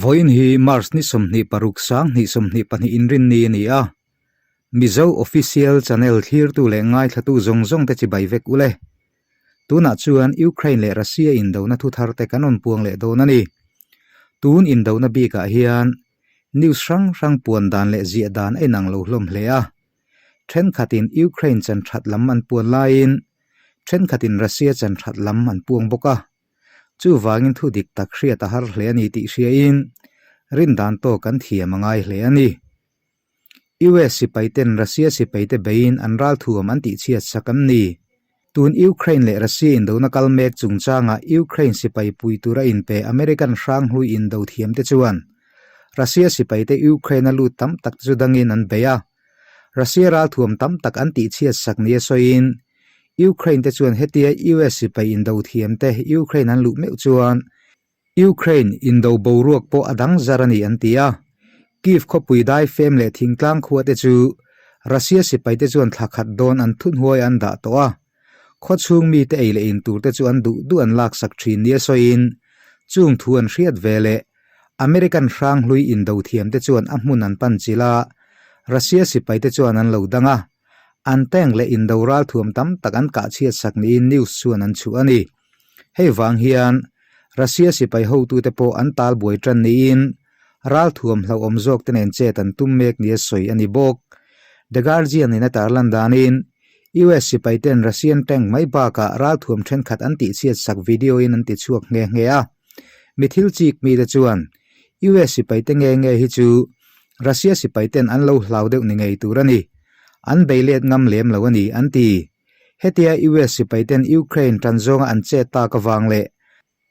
Vawiin hi March ni 26 2022 inrinni a ni a, Mizo Official Channel thlirtu leh ngaithlatu zawng zawng te chibai vek ule. Tunah chuan Ukraine leh Russia indona thu thar te kan rawn puang leh dawn a ni. Tun indona bikah hian news hrang hrang puan dan leh ziah dan a inang lo hlawm hle a. Thenkhatin Ukraine chan that lam an puan laiin thenkhatin Russia chan that lam an puang bawk a. Chuvangin thu dik tak hriat a har hle a ni tih hriain rin dan tawk an thiam a ngai hle a ni. US sipaiten Russia sipaite beiin an ralthuam an tihchhiat sak an ni. Tun Ukraine leh Russia indona kal mek chungchangah Ukraine sipai pui tura inpe American hranghlui indo thiamte chuan Russia sipaite Ukraine-a lut tam tak chu dangin an bei a. Russia ralthuam tam tak an tihchhiat sak nia sawiin Ukraine te chuan hetia US sipai indo thiamte Ukraine an luh meuh chuan Ukraine indo boruak pawh a dang zar a ni an ti a. Kyiv khawpui daifem leh thingtlang khua te chu Russia sipaite chuan thla khat dawn an thunhuai an dah tawh a. Khaw chhung mite ei leh in tur te chu an duh duh an laksak thin nia sawiin chung thu an hriat ve leh American hranghlui indo thiamte chuan a hmun an pan chilh a, Russia sipaite chuan an lo dang a. An tank leh indo ralthuam tam tak an kah chhiat sak niin news chuan an chhuah a ni. Hei vang hian Russia sipai hotute pawh an tal buai tan niin ralthuam hlauhawm zawk te nen chet an tum mek nia sawi a ni bawk. The Guardian in a tarlan danin US sipai ten Russian tank mai bakah ralthuam thenkhat an tihchhiat sak video in an tichhuak nghe nghe a. Mi thil chik mite chuan US sipai te nge nge hi chu Russia sipai ten an lo hlau deuh ni ngei tur a ni. An bei let ngam lem lo a ni an ti. Hetia US sipaiten Ukraine tan zawnga an chet tak avang leh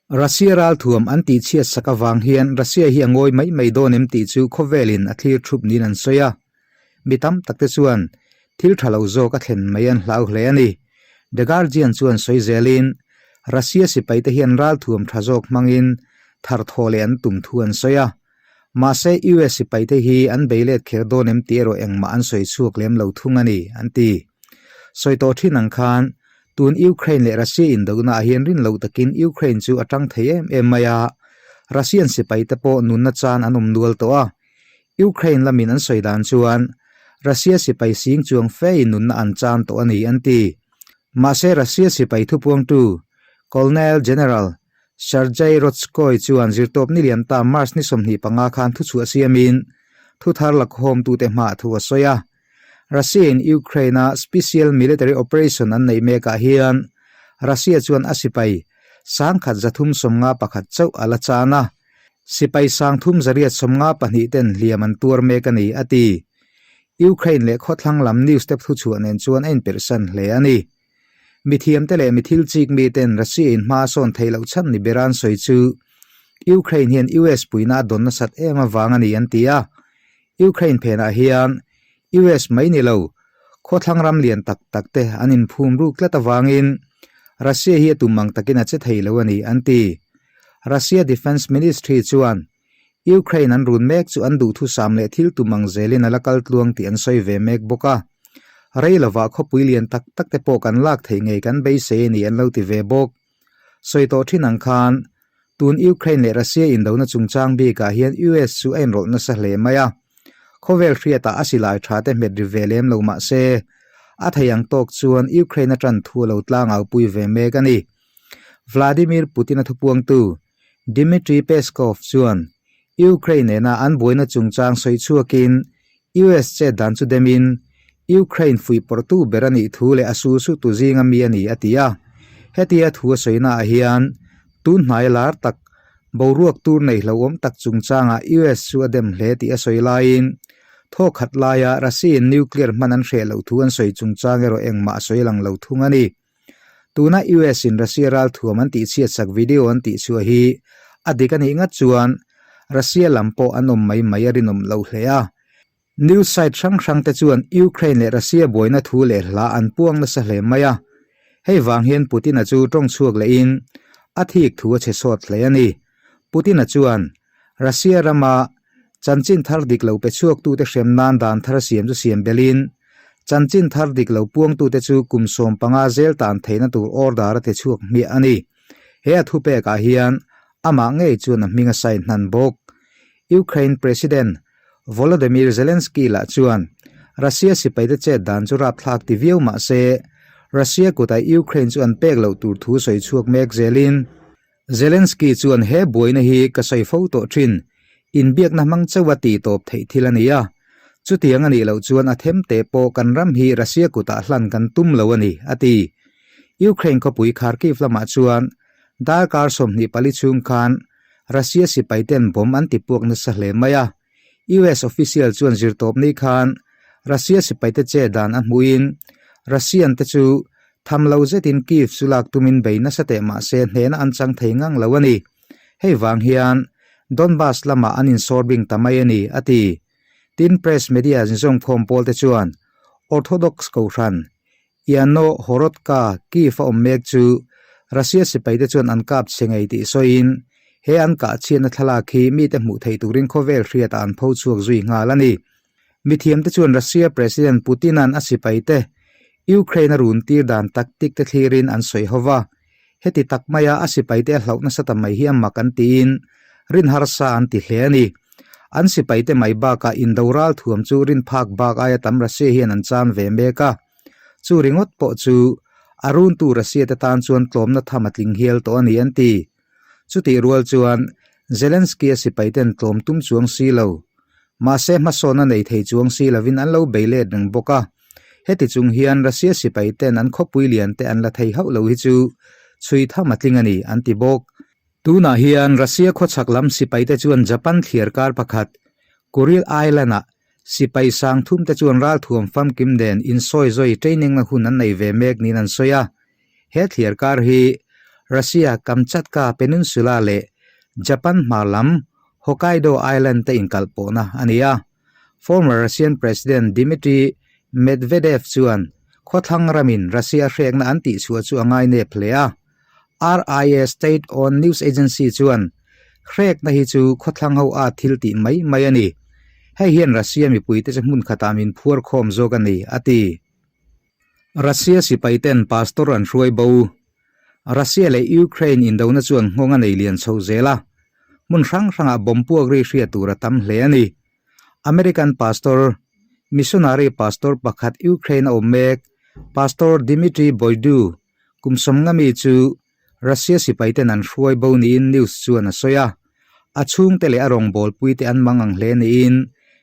Russia ralthuam an tihchhiat sak avang hian Russia hi a ngawi mai mai dawn em tih chu khawvelin a thlir thup niin an sawi a. Mi tam takte chuan thil tha lo zawk a thlen mai an hlau hle a ni. The Guardian chuan sawi zelin Russia sipaite hian ralthuam tha zawk hmangin tharthawh leh an tum thu an sawi a. Mahse US sipaite hi an bei let kher dawn em tih erawh engmah an sawi chhuak lem lo thung a ni, an ti. Sawi tawh thin ang khan, tun Ukraine leh Russia indona ah hian rin loh takin Ukraine chu a tang thei em em mai a, Russian sipaite pawh nunna chan an awm nual tawh a. Ukraine lamin an sawi dan chuan, Russia sipai sing chuang fein nunna an chan tawh a ni, an ti. Mahse Russia sipai thupuangtu Colonel General Sergei Rotskoy chuan zirtawp ni lian ta March ni 25 khan thuchhuah siamin thu thar lakhawmtute hmaah thu a sawi a. Russia-in Ukraine-a special military operation an neih mekah hian Russia chuan a sipai 1351 chauh a la chan a, sipai 3892 ten hliam an tuar mek a ni, a ti. Ukraine leh khawthlang lam news te thuchhuah nen chuan a inperhsan hle a ni. Mithiamte leh mi thil chik miten Russia in hma a sawn theih loh chhan ni bera an sawi chu Ukraine hian US puihna a dawn nasat em avang a ni an ti a. Ukraine phenah hian US mai ni lo, khawthlang ram lian tak tak te an inphum ruk tlat avangin Russia hi a tum ang takin a che thei lo a ni an ti. Russia Defence Ministry chuan Ukraine an run mek chu an duhthusam leh thil tum ang zelin a la kal tluang tih an sawi ve mek bawk a. Rei lovah khawpui lian tak tak te pawh kan lak theih ngei kan beisei a ni an lo ti ve bawk. Sawi tawh thin ang khan, tun Ukraine leh Russia indona chungchang bikah hian US chu a inrawlh nasa hle mai a. Khawvel hriatah a silai tha te hmet ri ve lem lo mah se, a thei ang tawk chuan Ukraine a tan thu a lo tlangaupui ve mek a ni. Vladimir Putin-a thupuangtu Dmitry Peskov chuan Ukraine nena an buaina chungchang sawi chhuakin US chet dan chu demin Ukraine fuihpawrhtu ber a nih thu leh a su su tu zinga mi a ni a ti a. Hetia thu a sawinaah hian tun hnai lar tak boruak tur nei hlauhawm tak chungchangah US chu a dem hle tih a sawi laiin thaw khat laia Russia-in nuclear hman an hreh loh thu an sawi chungchang erawh engmah a sawi lang lo thung a ni. Tuna US in Russia ralthuam an tihchhiat sak video an tihchhuah hi a dik a nih ngat chuan Russia lam pawh an awm mai mai a rinawm lo hle a. News site hrang hrang te chuan Ukraine leh Russia buaina thu leh hla an puang nasa hle mai a. Hei vang hian Putin-a chu tawng chhuak lehin a thik thu a chhe sawt hle a ni. Putin-a chuan Russia rama Chanchin thar dik lo pe chhuaktute hrem nan dan thar siam chu siam belin, chanchin thar dik lo puangtute chu kum 15 zel tan theihna tur order a ti chhuak hmiah a ni. He a thupekah hian amah ngei chuan a hming a sign hnan bawk. Ukraine President Volodymyr Zelensky lah chuan Russia sipaite chet dan chu rapthlak ti viau mah se, Russia kutah Ukraine chu an pek loh tur thu sawi chhuak mek zelin, Zelensky chuan he buaina hi ka sawi fo tawh thin, inbiakna hmang chauha tih tawp theih thil a ni a, chutiang a nih loh chuan a them teh pawh kan ram hi Russia kutah hlan kan tum lo a ni, a ti. Ukraine khawpui Kharkiv lamah chuan darkar 24 chhung khan Russia sipaiten bomb an tipuak nasa hle mai a, US official chuan zirtawpni khan Russia sipaite che dan a hmuhin Russian te chu tham lo zetin Kyiv chu lak tumin bei nasa teh mah se hnehna an chang thei ngang lo a ni. Hei vang hian Donbas lamah an insawr bing ta mai a ni, a ti. Tin press media zinzawmkhawm pawl te chuan Orthodox Kohhran Iano Horodka, Kyiv a awm mek chu Russia sipaite chuan an kap chhe ngei tih sawiin he an kah chhiatna thlalak hi mite hmuh theih turin khawvel hriatah an pho chhuak zui nghal a ni. Mithiamte chuan Russia President Putin-a'n a sipaite Ukraine a run tir dan tactic te thlirin an sawi ho va, heti tak maia a sipaite a hlauh nasa ta mai hi a mak an tiin rin harsa an ti hle a ni. An sipaite mai bakah indo ral thuam chu rin phak bak aia tam Russia hian an chan ve mek a. Chu ringawt pawh chu a runtu Russia te tan chuan tlawmna tham a tling hial tawh a ni an ti. Chutih rual chuan Zelensky-a sipaiten tlawm tum chuang si lo. Mahse hmasawnna nei thei chuang si lovin an lo bei let reng bawk a. Heti chung hian Russia sipaiten an khawpui lian te an la thei hauh lo hi chu chhui tham a tling a ni an ti bawk. Tunah hian Russia khawchhak lam sipaite chuan Japan thliar kar pakhat Kuril Island-ah Sipai sang thumte chuan ralthuam famkim nen insawizawi training na hun an nei ve mek niin an sawi a. He thliar kar hi Russia Kamchatka Peninsula leh Japan hmar lam Hokkaido Island te inkalhpawhna a ni a. Former Russian President Dmitry Medvedev chuan khawthlang ramin Russia hrekna an tihchhuah chu a ngainep hle a. RIA state-owned news agency chuan hrekna hi chu khawthlang ho a thil tih mai mai a ni. Hei hian Russia mipuite chu hmun khatah min phuar khawm zawk a ni, a ti. Russia sipaiten pastor an hruai bo. Russia leh Ukraine indona chuan nghawng a nei lian chho zel a, hmun hrang hrangah bomb puak ri hriat tur a tam hle a ni. American pastor, missionary pastor pakhat Ukraine a awm mek, Pastor Dmitry Boydu, Kum sawmnga mi chu Russia sipaiten an hruai bo niin news chuan a sawi a, a chhungte leh a rawngbawlpuite an mang ang hle niin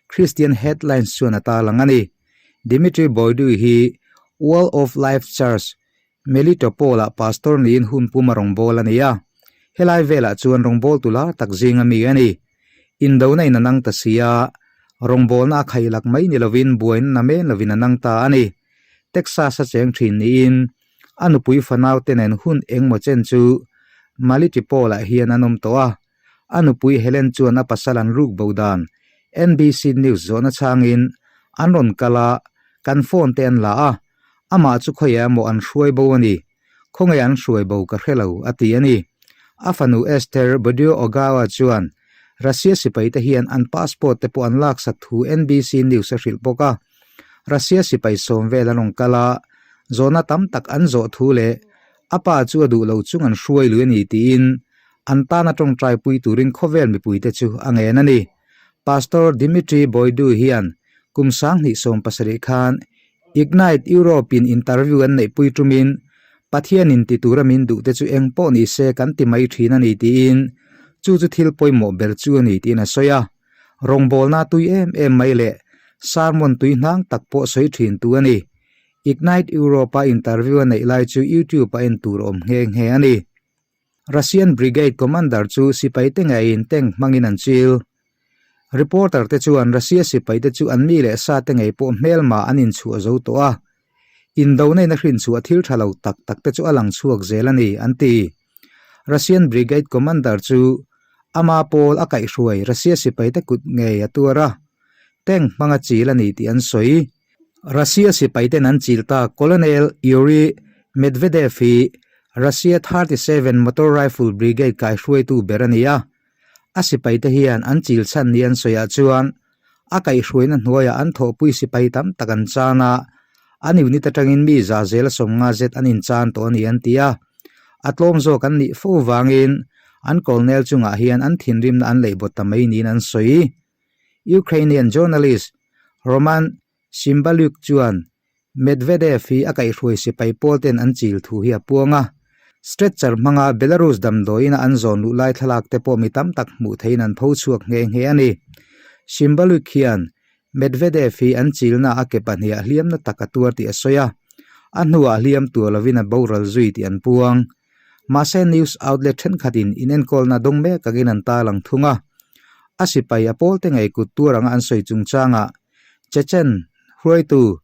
Christian Headlines chuan a tarlang a ni. Dmitry Boydu hi World of Life Church, Melitopol-ah pastor niin hun puma rawngbâwl a ni a, helai velah chuan rawngbâwltu lar tak zinga mi a ni. Indona in a nang ta si a, rawngbâwlna a khaih lak mai ni lovin buaina namen lovin a nang ta a ni. Texas a cheng thin niin a nupui fanau te nen hun engmaw chen chu Malitipol-ah hian an awm tawh a. A nupui Helen chuan a pasal an ruk bo dan NBC News zawhna chhangin an rawn kal a, kan phone te an la a, amah chu khawiah emaw an hruai bo a ni, khawnge an hruai bo ka hre lo, a ti a ni. A fanu Esther Bodio Ogawa chuan Russia sipaite hian an passport te pawh an laksak thu NBC News a hrilh bawk a. Russia sipai sawm vel an rawn kal a, zawhna tam tak an zawh thu leh a pa chu a duh lo chung an hruai lui a ni tiin an tana tawngtai pui turin khawvel mipuite chu a ngen a ni. Pastor Dmitry Boydu hian kum 2017 khan Ignite Europe-in interview an neihpui tumin Pathianin ti tura min duhte chu eng pawh ni se kan ti mai thin a ni tiin chu chu thil pawimawh ber chu a ni tiin a sawi a. Rawngbawlna tui em em mai leh sermon tui hnang tak pawh sawi thin tu a ni. Ignite Europe-a interview a neih lai chu YouTube-a en tur a awm nghe nghe a ni. Russian Brigade Commander chu sipaite ngeiin tank hmangin an chil. Reporter te chuan Russia sipaite chu an mi leh sa te ngei pawh hmelma an inchhuah zo tawh a, indona in a hrinchhuah thil tha lo tak tak te chu a lang chhuak zel a ni, an ti. Russian Brigade Commander chu ama pawl a kaihhruai Russia sipaite kut ngei a tuar a, tank hmanga chil a ni tih an sawi. Russia sipaiten an chil ta Colonel Yuri Medvedev hi Russia 37 Motor Rifle Brigade kaihhruaitu ber a ni a, a sipaite hian an chil chhan ni an sawiah chuan a kaihhruaina hnuaiah an thawhpui sipai tam tak an chan a, an unit atangin mi za zel 50 zet an inchan tawh a ni an ti a, a tlawm zawk an nih fo vangin An colonel chungah hian an thinrimna an leihbawt ta mai niin an sawi. Ukrainian journalist Roman Shimbalyuk chuan Medvedev hi a kaihhruai sipai pawl ten an chil thu hi a puang a. Stretcher hmanga Belarus damdawiina an zawn luh lai thlalak te pawh mi tam tak hmuh theihin an pho chhuak nghe nghe a ni. Shimbalyuk hian Medvedev hi an chilna a ke pahniha hliamna tak a tuar tih a sawi a, a hnuah hliam tur lovin a boral zui tih an puang. Mahse news outlet thenkhatin inenkawlna dawng mek angin an tarlang thung a. A sipai a pawlte ngei kut tur anga an sawi chungchangah Chechen hruaitu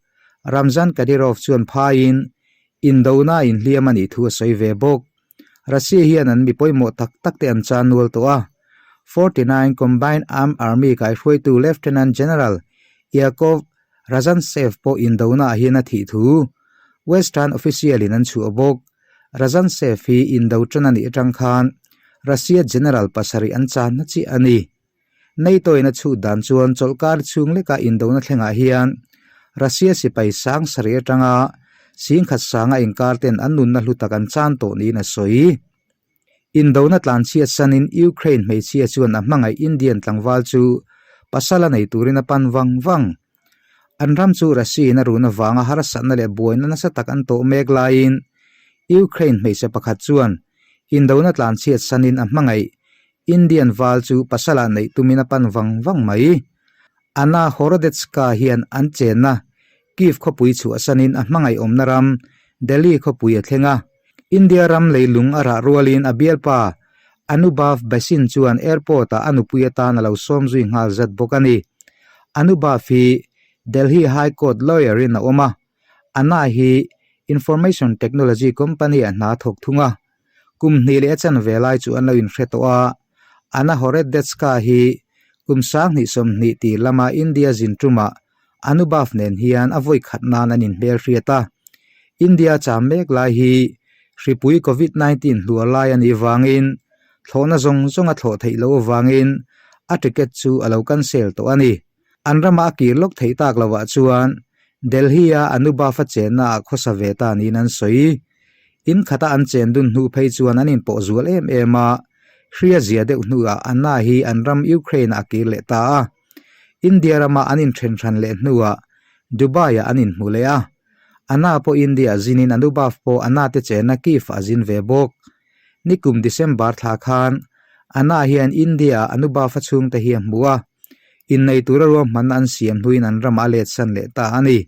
Ramzan Kadyrov chuan phaiin indona inhliam a nih thu a sawi ve bawk. Russia hian an mi pawimawh tak tak te an chan nual tawh a. 49 Combined Armed Army kaihruaitu Lieutenant General Yakov Razantsev pawh indona ah hian a thih thu Western official in an chhuah bawk. Razantsev hi indo tan a nih atang khan Russia General pasarih an channa chiah a ni. NATO in a chhut dan chuan chawlhkar chhung leka indona thlengah hian Russia sipai sang sarih atanga singkhat sanga inkar ten an nunna hlu tak an chan tawh niin a sawi. Indona tlanchhiat sanin Ukraine hmeichhia chuan a hmangaih Indian tlangval chu pasal a nei turin a pan vang vang. An ram chu Russia in a run avanga harsatna leh buaina nasa tak an tawh mek laiin Ukraine hmeichhe pakhat chuan indona tlanchhiat sanin a hmangaih Indian val chu pasala neih tumin a pan vang vang mai. Anna Horodetska hian an chenna Kyiv khawpui chhuahsanin a hmangaihawmna ram Delhi khawpui a thleng a. India ram leilung a rah rualin a bialpa Anubhav Bhasin chuan airport-ah a nupui atan a lo sawm zui nghal zat bawk a ni. Anubhav hi Delhi High Court lawyer-in a awm a, Anna hi Information Technology company-ah hna a thawk thung a. Kum hnih leh a chanve lai chu an lo inhre tawh a, Anna Horodetska hi kum 2020 tir lama India zin tumah Anubhav nen hian a vawi khat nan an inhmelhriat a. India cham mek lai hi hripui Covid 19 hluar lai a nih vangin thlawhna zawng zawng a thlawh theih loh avangin a ticket chu a lo cancel tawh a ni. An rama a kir lawk theih tak lovah chuan Delhi-a Anubhav a chenna ah khawsa ve ta niin an sawi. In khata an chen dun hnu phei chuan an inpawh zual em em a, hria zia deuh hnuah Anna hi an ram Ukraine-ah a kir leh ta a. India rama an inthen hran leh hnuah Dubai-ah an inhmu leh a. Anna pawh India-ah zinin Anubhav pawh Anna te chenna Kyiv-ah a zin ve bawk. Nikum December thla khan Anna hian India-ah Anubhav-a chhungte hi a hmu a, innei tura ruahmanna an siam hnuin an ramah a letsan leh ta a ni.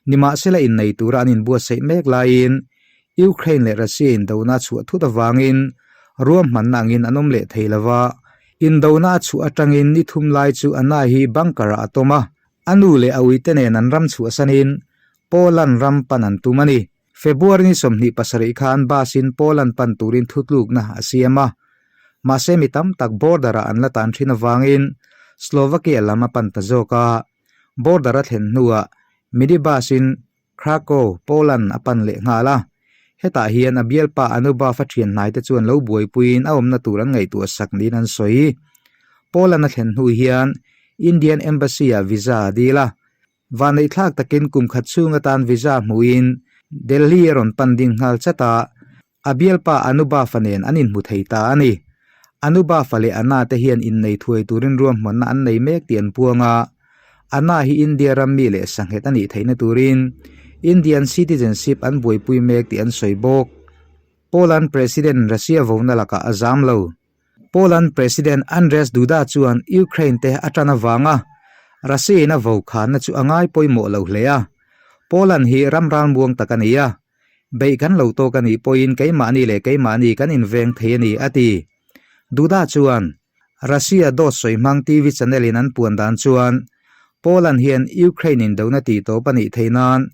Nimahsela innei tura an inbuatsaih mek laiin Ukraine leh Russia indona a chhuah thut avangin ruahmanna angin an awm leh thei lo va, indona a chhuah atangin ni thum lai chu Anna hi bunker-ah a tawm a, a nu leh a uite nen an ram chhuahsanin Poland ram pan an tum a ni. February ni 27 khan bus-in Poland pan turin thutlukna a siam a, mahse mi tam tak border-ah an la tan thin avangin Slovakia lam a pan ta zawk a, border a thlen hnuah minibus-in Krakow, Poland a pan leh nghal a. Hetah hian a bialpa Anubhav a thian hnaite chuan lo buaipuiin a awmna tur an ngaihtuah sak niin an sawi. Poland a thlen hnu hian Indian Embassy-ah visa a dil a. Vanneihthlak takin kum khat chhung atan visa hmuhin Delhi a rawn pan ding nghal chat a. A bialpa Anubhav-a nen an inhmu thei ta a ni. Anubhav-a leh Anna te hian innei thuai turin ruahmanna an nei mek tih an puang a. Anna hi India ram mi leh sanghet a nih theihna turin Indian citizenship an buaipui mek tih an sawi bawk. Poland President Russia vona lakah a zam lo. Poland President Andrzej Duda chuan Ukraine te a tan avanga Russia in a vo khanna chu a ngai pawimawh lo hle a. Poland hi ram ralmuang tak a ni a. Beih kan lo tawk a nih pawhin keimahni leh keimahni kan inveng thei a ni, a ti. Duda chuan Russia dawt sawi hmang TV channel in an puan dan chuan Poland hian Ukraine indona tih tawp a nih theih nan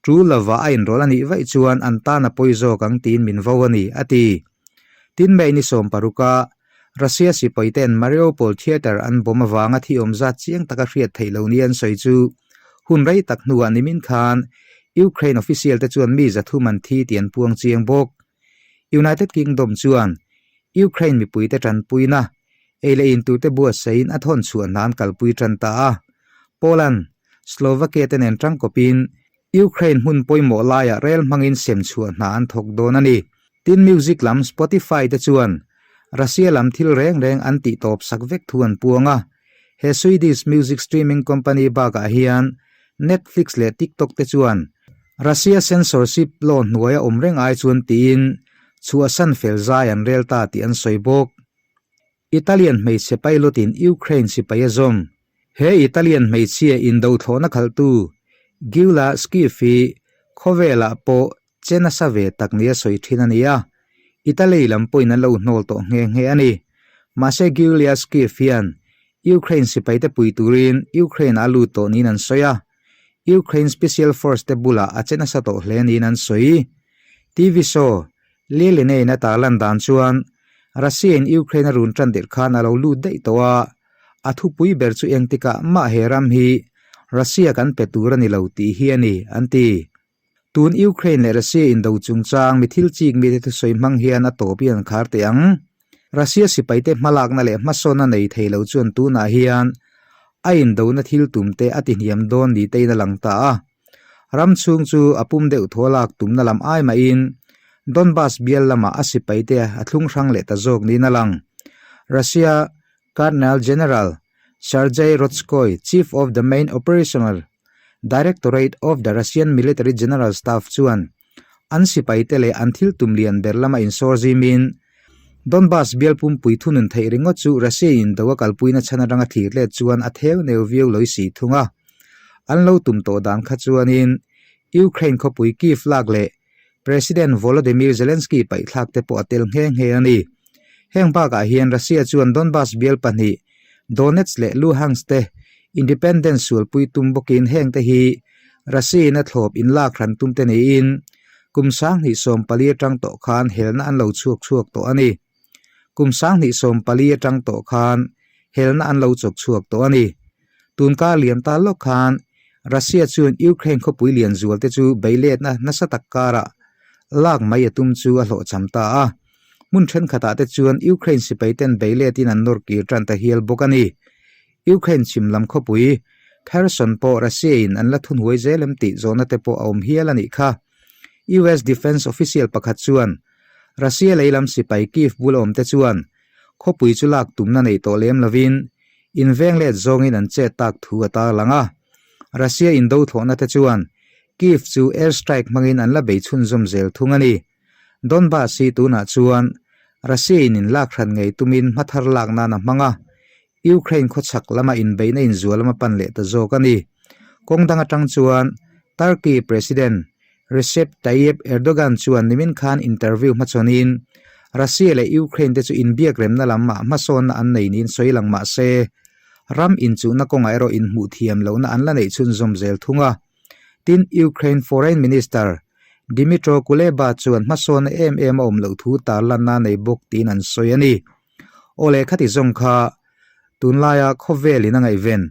tul lova a inrawlh a nih vaih chuan an tan a pawi zawk ang tiin min vo a ni, a ti. Tin May ni 16 a Russia sipai ten Mariupol Theatre an bomb avanga thi awm zat chiang taka hriat theih lo ni an sawi chu hun rei tak hnuah nimin khan Ukraine official te chuan mi zathum an thi tih an puang chiang bawk. United Kingdom chuan Ukraine mipuite tanpuina ei leh in turte buatsaihin a thawn chhuah hna an kalpui tan ta a. Poland, Slovakia te nen tangkawpin Ukraine hmun pawimawh laiah rel hmangin sem chhuah hna an thawk dawn a ni. Tin music lam Spotify te chuan. Russia lam thil reng reng an tih tawp sak vek thu an puang a. He Swedish music streaming company bakah hian Netflix leh TikTok te chuan Russia censorship law hnuaia awm reng ai chuan tiin chhuahsan fel zai an rel ta tih an sawi bawk. Italian hmeichhe pilot in Ukraine sipai a zawm. He Italian hmeichhia indothlawhna khalhtu Giulia Schiff hi khawvelah pawh che nasa ve tak nia sawi thin a ni a, Italy lam pawhin an lo hnawl tawh nghe nghe a ni. Mahse Giulia Schiff hian Ukraine sipaite pui turin Ukraine ah a lut tawh niin an sawi a, Ukraine Special Force te bulah a che nasa tawh hle niin an sawi. TV show Lialineiin a tarlan dan chuan Russia-in Ukraine a run tan tirh khan a lo lut daih tawh a, a thupui ber chu engtikah mah he ram hi Russia kan pe tur a ni lo tih hi a ni, an ti. Tun Ukraine leh Russia indo chungchang mi thil chik mite thusawi hmang hian a tawp hi an khar teh ang. Russia sipaite hmalakna leh hmasawnna nei thei lo chuan tunah hian a indona thil tumte a tihniam dawn ni tein a lang ta a. Ram chhung chu a pum deuh thaw lak tumna lam ai mahin Donbas bial lamah a sipaite a thlung hrang leh ta zawk niin a lang. Russia Colonel General Sergei Rudskoy, Chief of the Main Operational Directorate of the Russian Military General Staff chuan an sipaite leh an thil tum lian ber lama insawr zimin Donbas bial pumpui thunun theih ringawt chu Russia in do a kalpuina chhan atanga thlir let chuan a theu neu viau lawih si thung a. An lo tum tawh dan kha chuanin Ukraine khawpui Kyiv lak leh President Volodymyr Zelensky paihthlak te pawh a tel nghe nghe a ni. Heng bakah hian Russia chuan Donbas bial pahnih Donetsk leh Luhansk te independence sualpui tum bawkin heng te hi Russia in a thlawp inlak hran tum te niin kum 2014 atang tawh khan helna an lo chhuak chhuak tawh a ni. Kum 2014 atang tawh khan helna an lo chawk chhuak tawh a ni. Tunkar liam ta lawk khan Russia chuan Ukraine khawpui lian zual te chu beiletna nasa tak karah lak mai a tum chu a hlawhchham ta a. Hmun thenkhatah te chuan Ukraine sipai ten beiletin an nawr kir tan ta hial bawk a ni. Ukraine chhim lam khawpui Kherson pawh Russia in an la thunhuai zel em tih zawhna te pawh a awm hial a nih kha. US Defence official pakhat chuan Russia leilam sipai Kyiv bula awm te chuan khawpui chu lak tumna nei tawh lem lovin inveng let zawngin an chet tak thu a tarlang a. Russia indo thlawhna te chuan Kyiv chu air strike hmangin an la bei chhunzawm zel thung a ni. Donbas hi tunah chuan Russia in inlak hran ngei tumin hmathar lak nan a hmang a, Ukraine khawchhak lama inbeihna inzual lama pan leh ta zawk a ni. Kawng dang atang chuan Turkey President Recep Tayyip Erdogan chuan nimin khan interview hmachhawnin Russia leh Ukraine te chu inbiak remna lamah hmasawnna an nei niin sawi lang mah se, ram inchuhna kawngah erawh inhmuh thiam lohna an la neih chhunzawm zel thung a. Tin, Ukraine Foreign Minister Dmytro Kuleba chuan hmasawnna em em a awm loh thu tarlanna a nei bawk tiin an sawi a ni. Aw leh khati zawng kha tunlaia khawvelin a ngaihven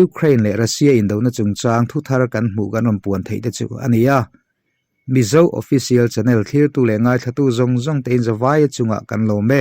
Ukraine leh Russia indona chungchang thuthar kan hmuh kan rawn puan theih te chu a ni a. Mizo Official Channel thlirtu leh ngaithlatu zawng zawng te in zavaia chungah kan lawm e.